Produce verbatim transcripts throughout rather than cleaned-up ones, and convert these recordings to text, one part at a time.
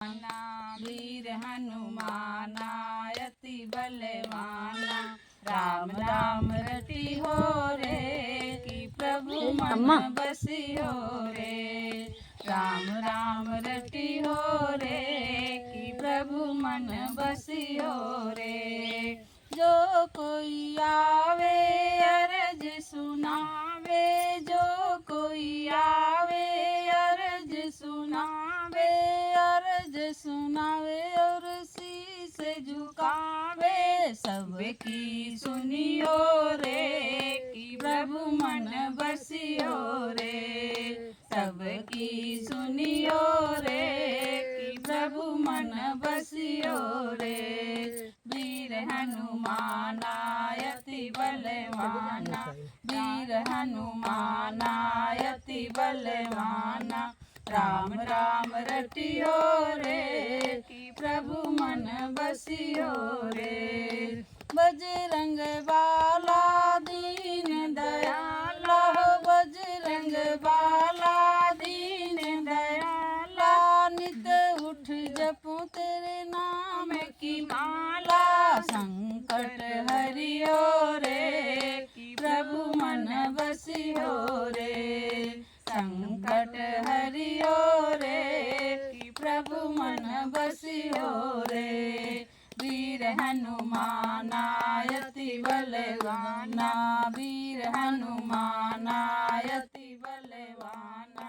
वीर हनुमाना अति बलवाना, राम राम रटी हो रे कि प्रभु मन अम्मा। बसी हो रे। राम राम रटी हो रे कि प्रभु मन बसी हो रे। जो कोई आवे अरज सुनावे, जो कोई आवे अरज सुनावे, अरज सुनावे और शीश झुकावे, सबकी सुनियो रे कि प्रभु मन बसियो रे। सबकी सुनियो रे कि प्रभु मन बसियो रे। वीर हनुमाना अति बलवाना, वीर हनुमाना अति बलवाना, राम राम रटियो रे कि प्रभु मन बसियो रे। बजरंग बाला दीन दयाला हो, बजरंग बाला दीन दयाला, नित उठ जपूं तेरे नाम की माला। संकट हरियो रे कि प्रभु मन बसियो रे। संकट हरियो रे कि प्रभु मन बसियो रे। वीर हनुमाना अति बलवाना, वीर हनुमाना अति बलवाना,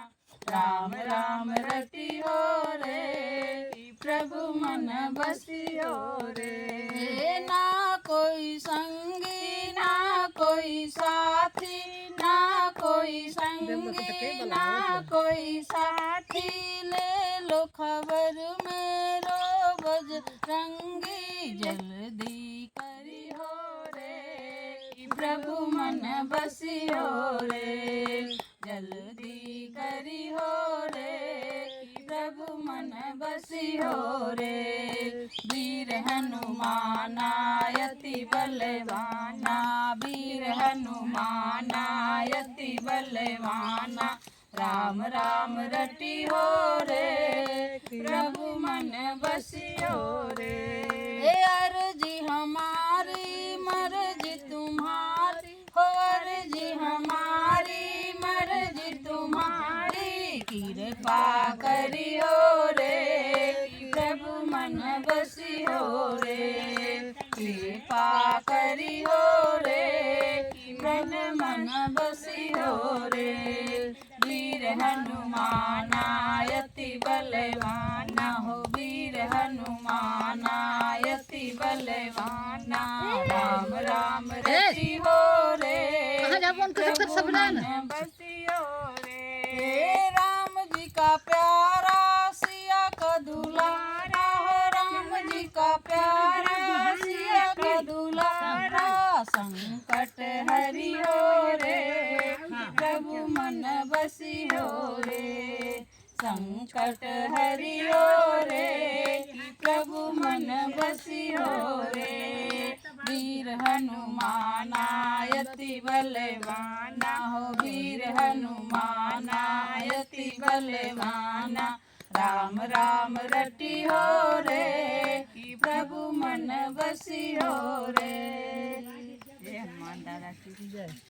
राम राम रटियो रे कि प्रभु मन बसियो रे। ना कोई संगी ना कोई साथी, ना कोई संगी ना कोई साथी, ले लो खबर मेरो बजरंगी, जल्दी करियो रे कि प्रभु मन बसियो रे। जल्दी करियो रे कि प्रभु मन बसियो रे। वीर हनुमाना अति बलवाना, वीर हनुमाना अति बलवाना, राम राम रटियो रे प्रभु मन बसियो रे। हे अर्जी हमारी मर्जी तुम्हारी, हो अर्जी हमारी मर्जी तुम्हारी, कृपा करियो रे प्रभु मन बसियो रे। कृपा करियो रे कि मन मन बसियो रे। वीर हनुमाना अति बलवाना हो, वीर हनुमाना अति बलवाना, राम राम रटियो रे कहाँ जाबो उनके सब, सब प्रभु जान? मन बसियो रे। हे राम जी का प्यारा सिया का दुलारा हो, राम जी का प्यारा सिया का दुलारा, संकट हरियो रे प्रभु मन बसियो रे। संकट हरियो रे कि प्रभु मन बसियो रे। वीर हनुमाना अति बलवाना हो, वीर हनुमाना अति बलवाना, राम राम रटियो रे कि प्रभु मन बसियो रे। जय हनुमान दादा की जय।